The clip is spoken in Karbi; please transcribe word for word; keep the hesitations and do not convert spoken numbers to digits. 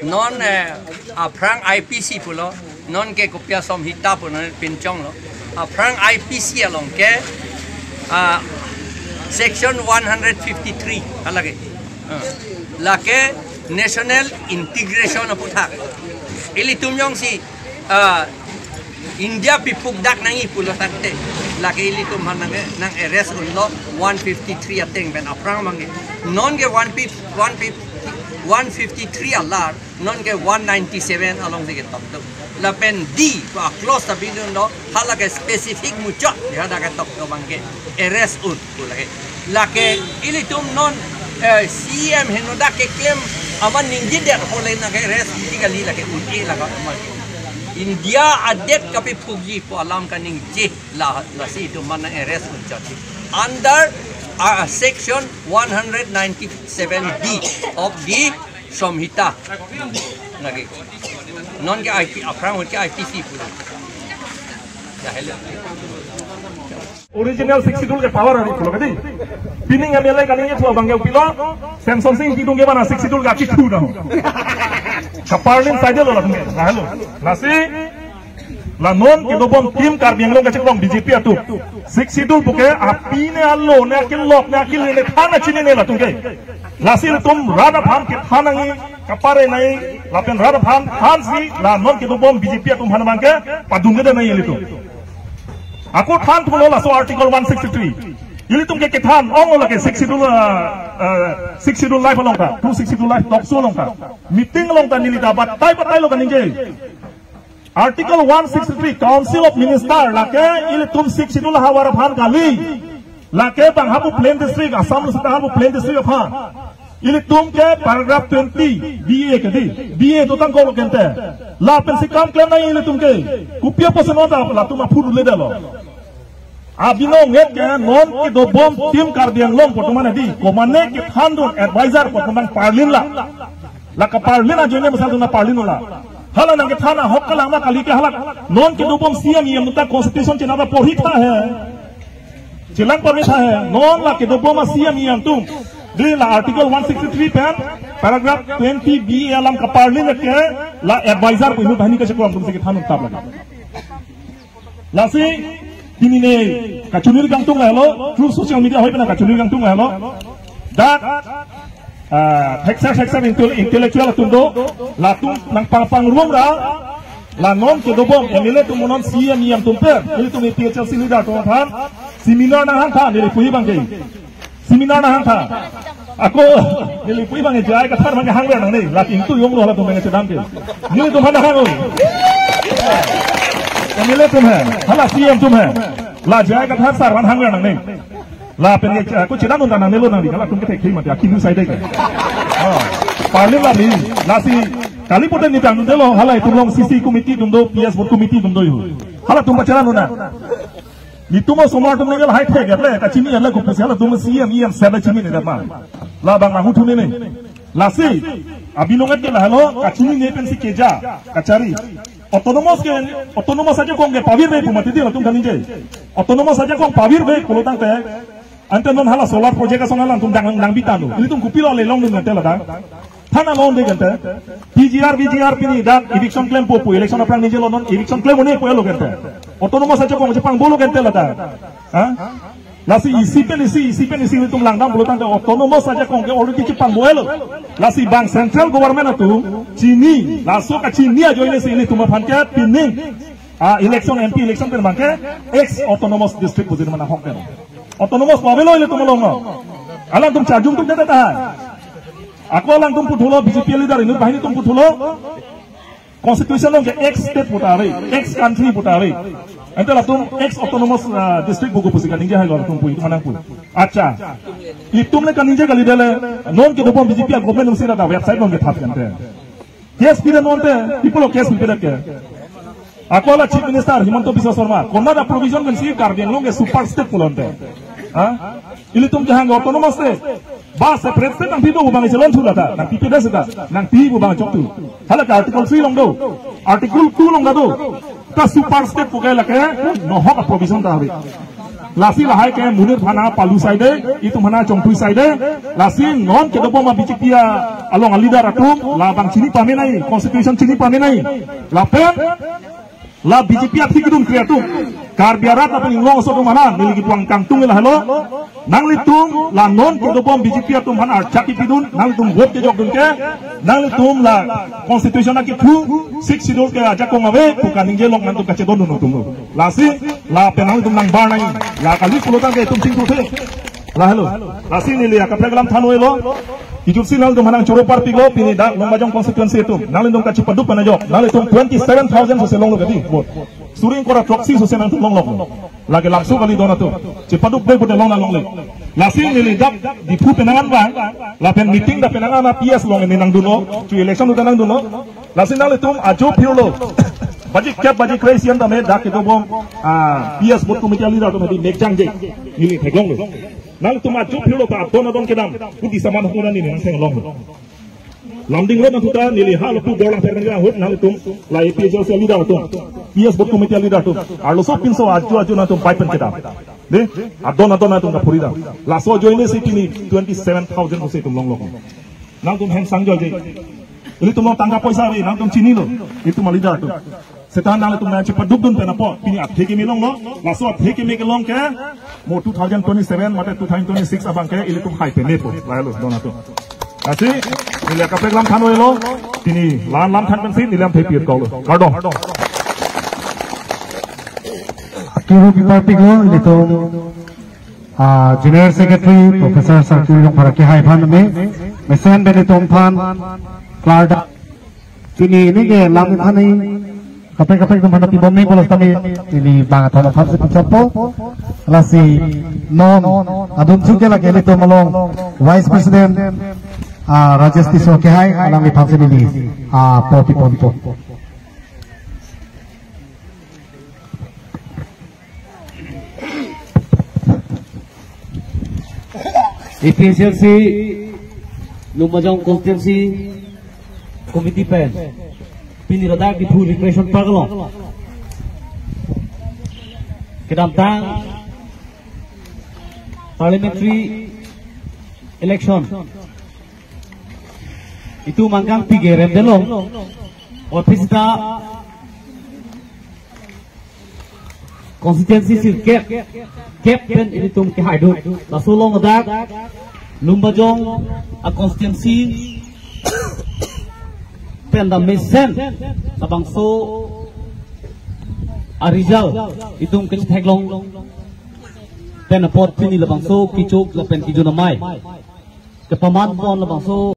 Non, eh, aphrang I P C pulo, non ke kopi a Samhita pu non pinchonglo. Aphrang I P C along ke, ah, section one hundred fifty-three, halake. Ah. Lake national integration aputhak. Ilitum jongsi, ah, India pipuk dak nangji pulo tangte, lake ilitum aphan nang, nang arrest unlo one fifty-three ateng pen aphrang abangke. Non ke one fifty, one fifty, one fifty-three alar, non ke one ninety-seven alongsi ketok do. Lapen D, ko a-clause ta bidun do, halake specific muchot, ya dak ketok do abangke arrest un, pu lake. Lake ilitum non, eh, C M henodak keklem amat ningjedet ahole nang ke arrest ti kali lake un-e lake amat. India adet kapipukji pu alam kaningje la, lasi itum aphan nang arrest unchot. Under, uh, section one hundred ninety-seven D of the Samhita. Lake. Non ke I P, aphrang ke I P C pulo. Ya, hello. Original Sixth Schedule ke power ari pulo kadi. Pining M L A kaningje thu abangke pilo, Semson Sing Ingti atum ke mana Sixth Schedule ke achithu dah. Kaparlin saja lo latum ke. Nah, hello. Lasi, la non kedobom team Karbi Anglong kacheklong B J P atum. Sixth Schedule puke apine alo ne akilok ne akil ne thana chinine latum ke. Lasi ilitum rat aphan kethan nangji, kapare nangji, lapen rat aphan thansi la non kedobom B J P atum aphan abangke padungke nangji ilitum. Ako than thulo laso Article one sixty-three. Ilitum ke kethan ong lake Sixth Schedule, uh, uh, Sixth Schedule live along ta, two sixty-two live talk show along ta, meeting along ta neli ta batai batai lo kaningje. Article one sixty-three, Council of Minister, lake ilitum Sixth Schedule havar aphan kali. Lake bang hapu plain district, Assam lo seta hapu plain district aphan. Ilitum ke paragraph twenty, B A kadi, B A dotang kolo kente. Lapensi kam klem nangji ilitum ke. Kopi apotsi non ta latum aphu dule detlo. Abinong nget ke non kedobom team Karbi Anglong pu atum mane di, komane kethandun advisor pu atum abang parlin la. La kaparlin ajoine masa dun nangparlin la. Hala nang kethan ahok kalang ma kali ke hala non kedobom C M E M atum ta constitution chenam ta porhi tha he. Chelang pame tha he. Non la kedobom a C M E M atum, di la Article one sixty-three pen paragraph twenty B A alam kaparlin ke la advisor pu inut banghini kacheklong atumsi kethan un tap lake. Lasi, pini ne kachinir kangtung lahelo, through social media ahoi pen kachinir kangtung lahelo. Dak, ah, thekser thekser intel-, intellectual atum do, latum nangpangpang rum ra, la non kedobom M L A atum non C M E M atum pen, ilitum A P H L C leader atum aphan seminar nanghang tha, neli puji abangke. Seminar nanghang tha. Ako, neli puji abangke J I Kathar abangke hangver nangne. Latum tu jonglo halatum abangke chedamde. Nelitum aphan nanghang oi. M L A atum he. Hala C M atum he. La J I Kathar sar aphan hangver nangne. Lapen ke, ako chedam un ta nangnelo nangli. Halatum ke thekthek mati. Akinu saide ke. Oh. Parlin la ni. Lasi. Kali pute neli dam delo. Hala itum along C C committee atum do. P S board committee atum do yo. Halatum pachedam un nang. Nelitum osomar atum ningje lahai thek-et le, kachini-et le kopusi halatum C M E M set le chininedet ma. Labang ahut thu nene. Lasi, abinong nget ke lahelo, kachinine pensi keja, kachari. Autonomous ke, autonomous ajakong ke pavirve pu mati di latum kaningje. Autonomous ajakong pavirve pulo tangte, ante non hala solar project ason alangtum dang nang bitano. Ilitum kopilo le longdun ante ladak. Thana long de gente. P G R, V G R pini dak eviction klempo pu, election aphrang ningjelo non eviction klem un-e pu elo gente. Autonomous ajakong chepangbo lo gente lata. Ha? Lasi isi pen isi, isi pen isi ilitum langdam pulo tangte autonomous ajakong ke already chepangbo elo. Lasi bang central government atum chini, laso kachini ajoine si ilitum aphan ke pining. Ah, election, M P election pen abangke ex autonomous district pu jir mana hok den. Autonomous pu avelo ilitum along. Alangtum charjum tum deta ta. Ako alangtum puthulo, B J P leader inut banghini atum puthulo. Constitution along ke ex state pu ta ave, ex country pu ta ave. Ante latum ex autonomous, ah, district buku pusi kaningje hai lo latum pu itum manang pu. Acha. Itum le kaningje kali dele, non kedobom B J P a government alongsi ra ta website along kethap kante. Case pide non te, people of case pide ke. Ako la Chief Minister Himanta Biswa Sarma, konat a provision pensi Karbi Anglong ke super state pulo ante. Ha? Ilitum kehang autonomous state. Ba separate state nangpi do pu abang isi lon thu lata, nangpipe da seta, nangpi pu abang chok thu. Hala ke Article three along do. Article two along ta do. Ta super state pu ke lake, nohok a provision ta ave. Lasi lahai ke monit aphan palu saide, itum aphan chongtui saide. Lasi non kedobom a-B J P along a-leader atum labang chini pamenai, constitution chini pamenai. Lapen la B J P athik dun kre atum, Karbi arat lapen inglong aso atum aphan neli kipang kangtung lahelo. Nanglitum la non kedobom B J P atum aphan archak kipidun, nanglitum vote kejokdun ke, nanglitum la constitution akithu, Sixth Schedule ke ajakong ave pu kaningje along nangtum kachedondun atum lo. Lasi lapen nangtum nangbar nang, la kali pulo tangte itum chingthuthe. Lahelo. Lasi neli akaprek alam than-oi lo. Kijutsi nangtum aphan nangchoro parpiklo, pini dak Lumbajong constituency atum, nanglitum kachepaduk pen ajok, nanglitum twenty seven thousand sose longlo kedi vote. Suri ingkoi ra throksi sose nangtum longlo. Lake labangso kali don atum. Chepaduk pen pute long nang longle. Lasi neli dak Diphu pen nang-an abang, lapen meeting dak pen nang-an a-P S along neli nangdunlo, chu election uta nangdunlo. Lasi nanglitum ajo phirlo. Baji kep baji kre isi an tame dak kedobom, ah, P S booth committee a-leader atum hedi mekjangje. Neli theklonglo. Nangtum ajo phirlo ta adon adon kedam. Pudi saman hukuna neli nangthenglong. Lumding Road nangthuta neli halapu Borlangpher pen ahut nangtum la A P H L C a-leader atum, P S booth committee a-leader atum, arloso pinso ajo ajo nangtum bike pen kedam. De, adon adon nangtum kaphuri dam. Laso ajoine si pini twenty seven thousand sose itum longlo. Nangtum hem sang joje. Ilitum along tangka poisa ave, nangtum chinilo. Itum a-leader atum. Seta nanglitum nangchepadukdun pen apot pini athe keme longlo. Laso athe keme kelong ke mo two thousand twenty-seven mate two thousand twenty-six abang ke ilitum hai penepo. Lahelo don atum. Lasi neli akaprek alam than-oi lo. Pini la-an alam than pensi neli lam thepi kok lo. Kardom. Kiru pi parpiklo ilitum, ah, General Secretary Professor Sarkir Rongphar akehai aphan me, mesen pen itum aphan klardak. Pini neli ke lam aphan ni kaprek kaprek atum aphan pibom nangpo, laso tame neli bang athon aphan si pichotpo. Lasi non adun suke lake ilitum along Vice President, ah, Rajesh Tisso akehai, alangliphan si neli, ah, po piponpo. A P H L C Lumbajong Constituency Committee pen pini ladak Diphu Recreation Park along kedamtang parliamentary election itum angkang pige rem delo, office ta constituency sirkep, kep pen ilitum kehaidun. Laso along dak Lumbajong a-constituency pen dam mesen labangso a-result itum ketheklong pen apot pini labangso kechok lapen kejun amei kepaman pon labangso